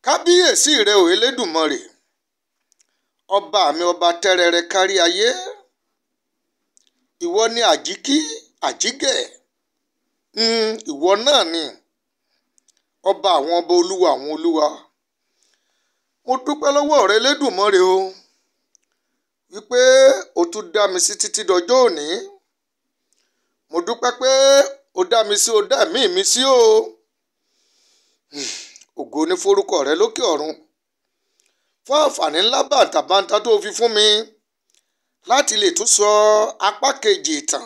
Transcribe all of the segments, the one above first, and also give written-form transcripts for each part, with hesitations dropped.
Kábíyèsí rẹ ò Elédùmarè, ọba mi, ọba tẹ́rẹrẹ kárí ayé. Ìwọ ni àjíkí àjígẹ̀, ìwọ náà ni ọba àwọn ọba, olúwa àwọn olúwa. Mo dúpẹ́ lọ́wọ́ rẹ Elédùmarè o, wípé o tún dá mi sí títí dọjọ́ òní. Mo dúpẹ́ pé o dá mi sí, o dá ẹ̀mí mi sí o. Ògo ní forúkọ rẹ lókè ọ̀run fún àǹfààní ńlá bàǹtàbàǹtà tó fi fún mi láti lè tún sọ apá kejì ìtàn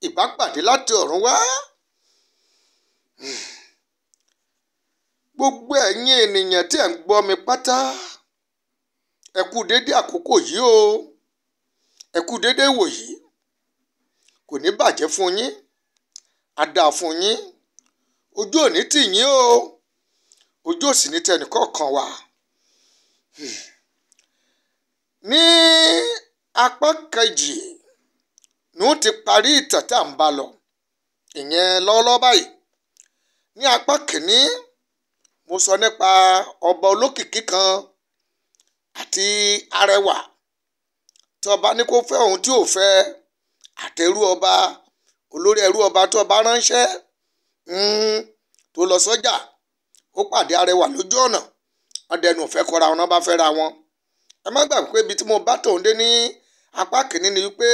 ìbápàdé láti ọ̀run wá. Gbogbo ẹ̀yin ènìyàn tí ẹ̀ ń gbọ́ mi pátá, ẹ kú dédé àkókò yìí o, ẹ kú dédé wò yìí. Kò ní bàjẹ́ fún yín, á dáa fún yín, ojú ò ní tì yín o, ojú ò sì ní tẹnìkọ̀ọ̀kan wa. Ní apá kejì ni wọ́n ti parí ìtàn tá à ń bá lọ, ìyẹn lọ́wọ́lọ́wọ́ báyìí. Ní apá kìíní, mo sọ nípa ọba olókìkí kan àti arẹwà tí ọba ní kó fẹ́ òun tí ò fẹ́, àtẹrú ọba, olórí ẹrú ọba tí ọba ránṣẹ́ tó lọ sọ́jà, ó pàdé arẹwà lójú ọ̀nà, wọ́n dẹnu òfẹ́ kọra wọn, bá fẹ́ ra wọn. Ẹ má gbàgbé pé ibi tí mo bá tòun dé ní apá kìíní ni wípé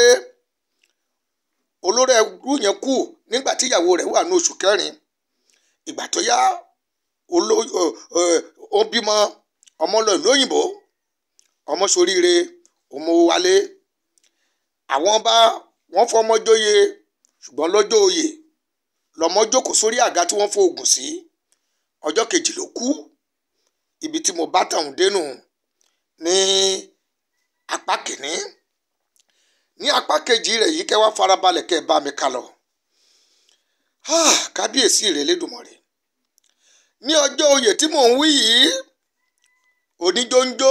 olórí ẹrú yẹn kú nígbà tí ìyàwó rẹ̀ wà ní oṣù kẹrin. Ìgbà tó yá, ó bímọ, ọmọ lọ ìlú òyìnbó, ọmọ soríire, ọmọ wálé. Àwọn ọba wọ́n fọmọ jóye, ṣùgbọ́n lọ́jọ́ oyè lọ́mọ jókòó sórí àga tí wọ́n fo oògùn sí. Ọjọ́ kejì ló kú. Ibi tí mo bá tàun dénú ní apá kìíní. Ní apá kejì rẹ̀ yìí, kẹ́ wá farabalẹ̀ kẹ́ bá mi kà lọ. Kábíyèsí rẹ̀ Elédùmarè. Ní ọjọ́ oyè tí mò ń wí yìí, oníjó ń jó,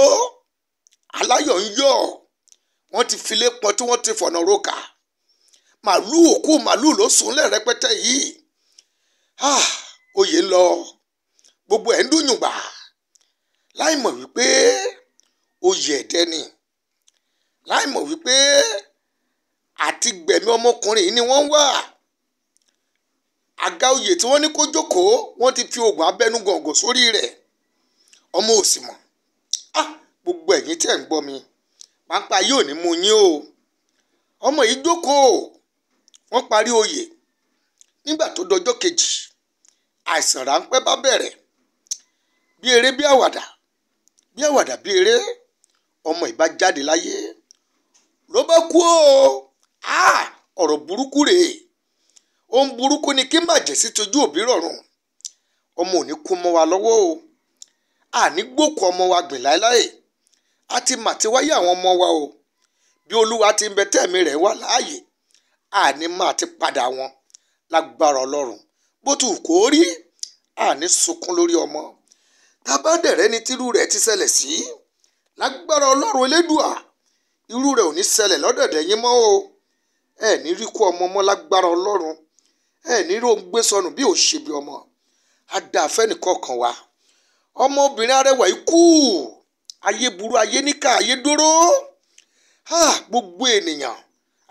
aláyọ̀ ń yọ̀, wọ́n ti filé pọn tí wọ́n ti fọ̀nà roka. Màlúù òkú màlúù ló sùn lẹ̀ rẹpẹtẹ yìí. Oyè lọ, gbogbo ẹ̀ ń dùn yùngbà, láì mọ̀ wípé oyè ẹ̀dẹ́ ni, láì mọ̀ wípé àti gbẹ̀mí ọmọkùnrin yìí ni wọ́n wà. Àga oyè tí wọ́n ní kó jókòó, wọ́n ti fi oògùn abẹ́nú gọ̀ǹgọ̀ sórí rẹ̀. Ọmọ ò sì mọ̀. Gbogbo ẹ̀yin tí ẹ̀ ń gbọ́ mi, pápá yóò ní mú yín o. Ọmọ yìí jókòó, wọ́n parí oyè. Nígbà tó dọjọ́ kejì, àìsàn ráńpẹ́ bá bẹ̀rẹ̀. Bí eré bí àwàdà, bí àwàdà bí eré, ọmọ yìí bá jáde láyé. Ló bá kú o. Ọ̀rọ̀ burúkú rèé. Ohun burúkú ni kí màjèsí tojú òbí rọ̀rùn. Ọmọ ò ní kú mọ́ wa lọ́wọ́ o. Àní gbòkú ọmọ wa gbìn láéláé. A ti mà ti wáyé àwọn ọmọ wa o. Bí Olúwa ti ń bẹ tẹ̀mí rẹ̀ wà láàyè, àní máa ti padà wọn lágbára Ọlọ́run. Bó ti wù kó rí, àní sunkún lórí ọmọ. Tá bá dẹ̀rẹ́ ni tírú rẹ̀ ti ṣẹlẹ̀ sí, lágbára Ọlọ́run Elédùà, irú rẹ̀ ò ní ṣẹlẹ̀ lọ́dọ̀dẹ̀ yín mọ́ o. Ẹ ní rí kú ọmọ mọ́ lágbára Ọlọ́run. Ẹ ní rí òun gbé sọnù bí ò ṣe bí ọmọ. Á dáa fẹ́nìkọ̀ọ̀kan wa. Ọmọbìnrin arẹwà yìí kú. Ayé burú, ayé níkà, ayé dóró. Gbogbo ènìyàn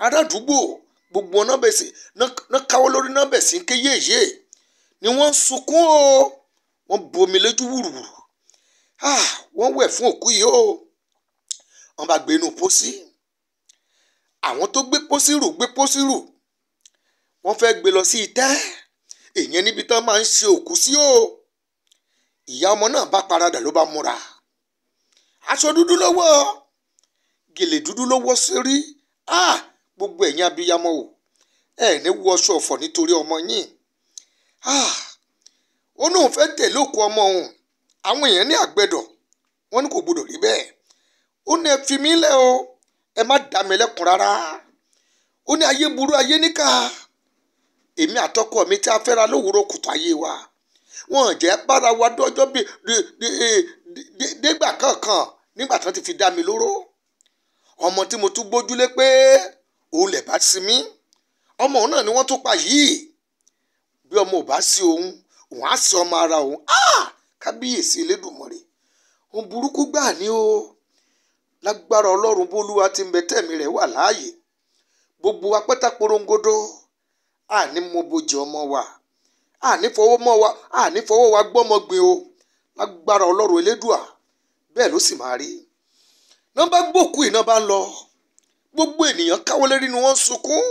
arádùúgbò, gbogbo ọ̀nà bẹ̀ sí ná káwọ́ lórí náà bẹ̀ sí ń ké yéèyé ni wọ́n ń sunkún o. Wọ́n bomi lójú wùrùwùrù. Wọ́n wẹ̀ fún òkú yìí o. Wọ́n bá gbé inú pósí. Àwọn tó gbé pósí rù gbé pósí rù. Wọ́n fẹ́ gbé lọ sí itẹ́, ìyẹn níbi tán máa ń ṣe òkú sí o. Ìyá ọmọ náà bá paradà ló bá múra. Aṣọ dúdú ló wọ̀, gèlè dúdú ló wọ̀ sórí. Gbogbo ẹ̀yin abiyamọ o, ẹ ní wọ aṣọ ọ̀fọ̀ nítorí ọmọ yín. Ó ní òun fẹ́ tẹ̀lé òkú ọmọ òun. Àwọn èèyàn ní àgbẹ̀dọ̀, wọ́n ní kò gbọdọ̀ rí bẹ́ẹ̀. Ó ní ẹ fi mí lẹ̀ o, ẹ má dá mi lẹ́kun rárá. Ó ní ayé burú, ayé níkà. Èmi àtọkọ mi tí a fẹ́ra lówùúrọ̀ kùtù ayé wa, wọn jẹ́ bára wa dọ́jọ́ bí dégbà kankan nígbà tán ti fi dá mi lóró. Ọmọ tí mo tún gbójúlé pé òun lè bá sí mi, ọmọ òun náà ni wọ́n tún pa yìí. Bí ọmọ ò bá sí òun, òun á sí ọmọ ara òun. Kábíyèsí Elédùmarè, ohun burúkú gbà ní o. Lágbára Ọlọ́run, bólúwa ti ń bẹ tẹ̀mí rẹ̀ wà láàyè, gbogbo wa pátá porongodo àní mo bojì ọmọ wa, àní fọwọ́ mọ́ wa, àní fọwọ́ wa gbọ́mọ gbin o. Lágbára Ọlọ́run Elédùà, bẹ́ẹ̀ ló sì máa rí. Nọ́mbà gbòkú iná bá ń lọ, gbogbo ènìyàn káwọ́ lérí ni wọ́n ń sunkún.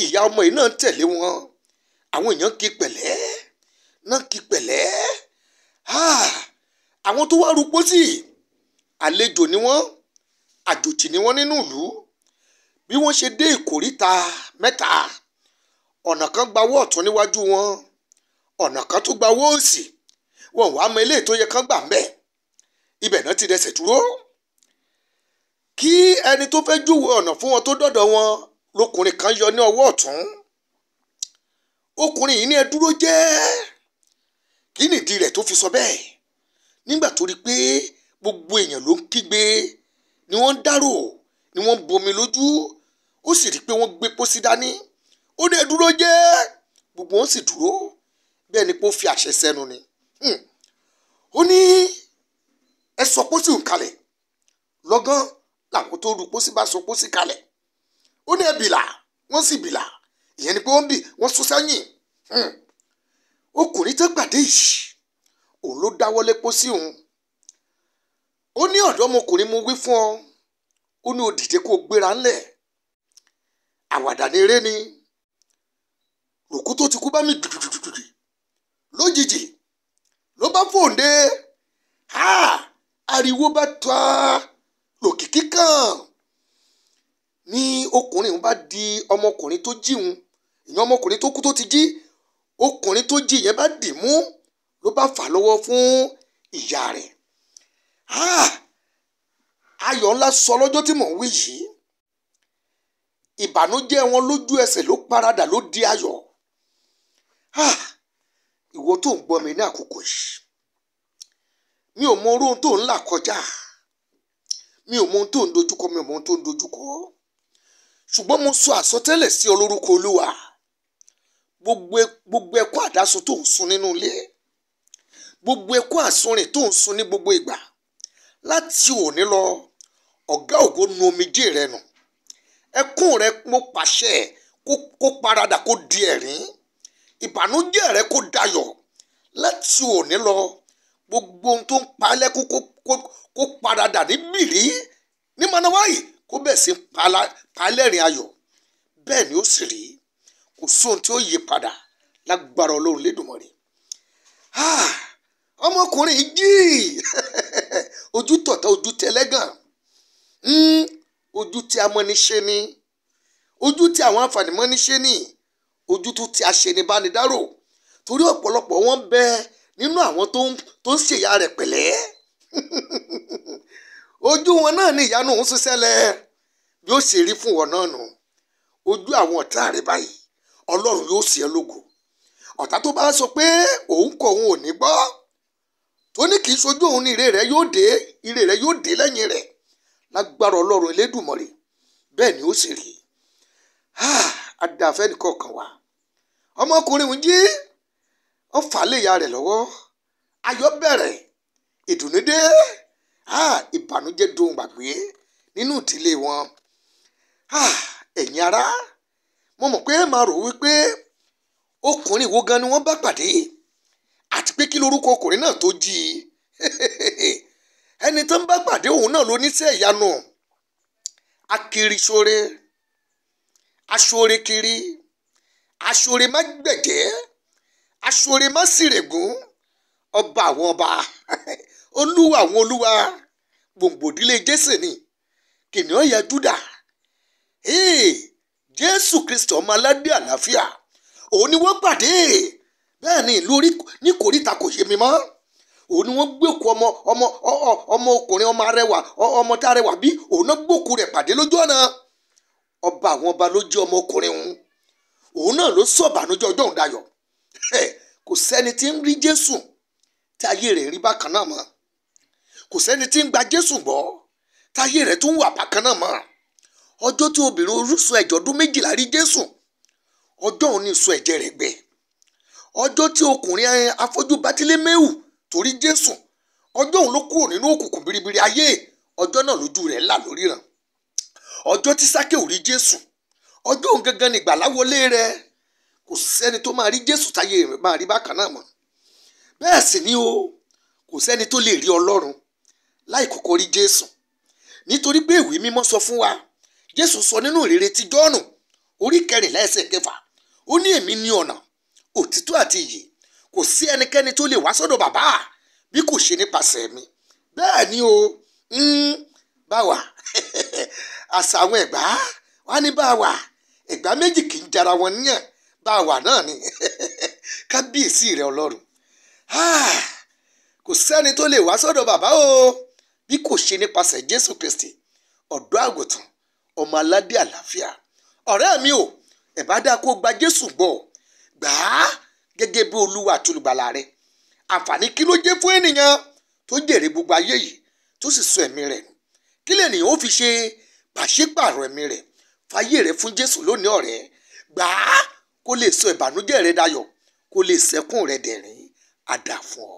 Ìyá ọmọ yìí náà ń tẹ̀lé wọn, àwọn èèyàn kí pẹ̀lẹ́ náà kí pẹ̀lẹ́. Àwọn tó wá ru pósí, àlejò ni wọ́n, àjòjì ni wọ́n nínú ìlú. Bí wọ́n ṣe dé ìkóríta mẹ́ta, ọ̀nà kan gba ọwọ́ ọ̀tún níwájú wọn, ọ̀nà kan tó gba ọwọ́ òsì. Wọn wàá mọ eléyìí tó yẹ kán gbà ńbẹ̀. Ibẹ̀ náà ti dẹsẹ̀ dúró. Kí ẹni tó fẹ́ júwe ọ̀nà fún wọn tó dọ̀dọ̀ wọn, lọkùnrin kan yọ ní ọwọ́ ọ̀tún. Ọkùnrin yìí ní ẹ dúró jẹ́. Kí nìdí rẹ̀ tó fi sọ bẹ́ẹ̀? Nígbà tó rí pé gbogbo èèyàn ló ń kígbe, ni wọ́n ń dárò, ni wọ́n ń bomi lójú, ó sì rí pé wọ́n gbé pósí dání. Ó ní ẹ dúró jẹ́. Gbogbo wọn sì dúró. Bẹ́ẹ̀ ni pé ó fi àṣẹ sẹ́nu ni. Ó ní ẹ sọ pósí òun kalẹ̀. Lọ́gán làwọn tó ru pósí bá sọ pósí kalẹ̀. Ó ní ẹ bìlà, wọ́n sì bìlà. Ìyẹn ni pé wọ́n bì, wọ́n sún sẹ́yìn. Ọkùnrin tó gbàdé yìí, òun ló dáwọ́lé pósí òun. Ó ní ọ̀dọ́mọkùnrin, mo wí fún ọ. Ó ní ó dìde kó gbéra ńlẹ̀. Àwàdà ni eré ni. Òkú tó ti kú bá mi dùdùdùdù lójijì ló bá fòǹde. Ariwo bá ta lòkìkí kan. Ní ọkùnrin òun bá di ọmọkùnrin tó jí òun, ìyẹn ọmọkùnrin tó kú tó ti jí, ọkùnrin tó jí yẹn bá dì mú, ló bá fà lọ́wọ́ fún ìyá rẹ̀. Ayọ̀ ńlá sọ lọ́jọ́ tí mò ń wí yìí. Ìbànújẹ́ wọn lójú ẹsẹ̀ ló paradà ló di ayọ̀. Ìwọ tó ń gbọ́ mi ní àkókò yìí, mi ò mọ orú ohun tó ń là kọjá, mi ò mọ ohun tó ń dojúkọ, mi ò mọ ohun tó ń dojúkọ. Ṣùgbọ́n mo sọ àsọtẹ́lẹ̀ sí ọ lórúkọ Olúwa. Gbogbo ẹkún àdásùn tó ń sun nínú ilé, gbogbo ẹkún àsunrìn tó ń sun ní gbogbo ìgbà, láti òní lọ, ọ̀gá ògo nu omijé rẹ nù. Ẹkún rẹ mo pàṣẹ kó paradà kó di ẹ̀rín. Ìbànújẹ́ rẹ kó dayọ̀. Láti òní lọ, gbogbo ohun tó ń pa lẹ́kún kó paradà ní bìrí ní manáwáyì, kó bẹ̀ sí pa lẹ́rìn ayọ̀. Bẹ́ẹ̀ ni ó sì rí. Kò sóhun tí ó yí padà lágbára Ọlọ́run Lédùmarè. Ọmọkùnrin jí ojú tọ̀tà, ojú tẹlẹ́gàn, ojú tí amọ́niṣe ni, ojú tí àwọn àfànìmọ́niṣe ni, ojú tó ti aṣenibánidárò. Torí ọ̀pọ̀lọpọ̀ wọn bẹ nínú àwọn tó ń ṣèyá rẹ̀ pẹ̀lẹ́. Ojú wọn náà ní ìyanu òun ṣiṣẹ́lẹ̀. Bí ó ṣe rí fún wọn náà nù. Ojú àwọn ọ̀tá rẹ̀ báyìí, Ọlọ́run yóò ṣe ẹ́ lógo. Ọ̀tá tó bá sọ pé òun kọ̀, òun ò ní gbọ́, tó ní kì í ṣojú òun ní ire rẹ̀ yóò dé, ire rẹ̀ yóò dé lẹ́yìn rẹ̀. Lágbára Ọlọ́run Elédùmarè, bẹ́ẹ̀ ni ó sì rí. Adáfẹ́ nìkan kan wá. Ọmọkùnrin ń jí, ó fà á lé ìyá rẹ̀ lọ́wọ́. Ayọ̀ bẹ̀rẹ̀, ìdùnnú dé, ìbànújẹ́ dohun gbàgbé nínú ìdílé wọn. Ẹ̀yin ará, mo mọ̀ pé ẹ máa rò wípé ọkùnrin wo gan ni wọ́n bá pàdé, àti pé kí lorúkọ ọkùnrin náà tó jí i. Ẹni tó ń bá pàdé òun náà ló níṣẹ́ ìyanu. Akiri sóre, aṣóre kiri, aṣóre má gbẹ̀jẹ́, aṣóre má sìrègùn, ọba àwọn ọba, olúwa àwọn olúwa, gbòǹgbòdílé Jésè ni, kìnìún ẹ̀yà Júdà. Jésù Kristi ọmọ aládé àlàáfíà, òun ni wọ́n pàdé. Bẹ́ẹ̀ ni lórí ní kòríta kò yé mi mọ́. Òun ni wọ́n gbókù ọmọ ọkùnrin ọmọ arẹwà, ọmọ tá arẹwà bí, òun náà gbókù rẹ̀ pàdé lójú ọ̀nà. Ọba àwọn ọba ló jẹ́ ọmọkùnrin òun. Òun náà ló sọ ìbànújẹ́ ọjọ́ òun dayọ̀. Kò sẹ́ni tí ń rí Jésù tí ayé rẹ̀ rí bákan náà mọ́. Kò sẹ́ni tí ń gba Jésù gbọ́ tí ayé rẹ̀ tún wà bákan náà mọ́. Ọjọ́ tí obìnrin orísun ẹ̀jẹ̀ ọdún 12 rí Jésù, ọjọ́ òun ní ìsun ẹ̀jẹ̀ rẹ̀ gbẹ. Ọjọ́ tí ọkùnrin afọ́jú Bátílémẹ́ù tó torí Jésù, ọjọ́ òun ló kúrò nínú òkùnkùn biribiri ayé, ọjọ́ náà lójú rẹ̀ là lóríran. Ọjọ́ tí Sákéù rí Jésù, ọjọ́ òun gangan ni ìgbàlà wọlé rẹ̀. Kò sẹ́ni tó máa rí Jésù táyé rẹ̀ máa rí bákan náà mọ́. Bẹ́ẹ̀ sì ni o, kò sẹ́ni tó lè rí Ọlọ́run láì kọ́kọ́ rí Jésù, nítorí pé ìwé mímọ́ sọ fún wa. Jésù sọ nínú ìrere ti Jọ́ọ̀nù orí 14 ẹsẹ̀ 6, ó ní èmi ní ọ̀nà, òtítọ́ àti ìyè, kò sí ẹnikẹ́ni tó lè wá sọ́dọ̀ bàbá bí kò ṣe nípasẹ̀ mi. Bẹ́ẹ̀ ni o, báwa àṣà àwọn Ẹ̀gbá wá ní báwa Ẹ̀gbá méjì kì í jara wọn níyàn, báwa náà ni. Kábíyèsí rẹ Ọlọ́run. Kò sẹ́ni tó lè wá sọ́dọ̀ bàbá o bí kò ṣe nípasẹ̀ Jésù Kristi, ọ̀dọ́ àgùntàn, ọmọ aládé àlàáfíà. Ọ̀rẹ́ mi o, ẹ̀ bá dáa kó gba Jésù gbọ́, gbà á gẹ́gẹ́ bí Olúwa àti olùgbàlà rẹ. Àǹfààní kí ló jẹ́ fún ènìyàn tó jèrè gbogbo ayé yìí tó sì sọ ẹ̀mí rẹ̀ nù? Kí lènìyàn ó fi ṣe pàṣípààrọ̀ ẹ̀mí rẹ̀? Fàyè rẹ̀ fún Jésù lónìí ọ̀rẹ́, gbà á kó lè sọ ìbànújẹ́ rẹ dayọ̀, kó lè sẹ́kún rẹ dẹ̀rín. Àdà fún ọ.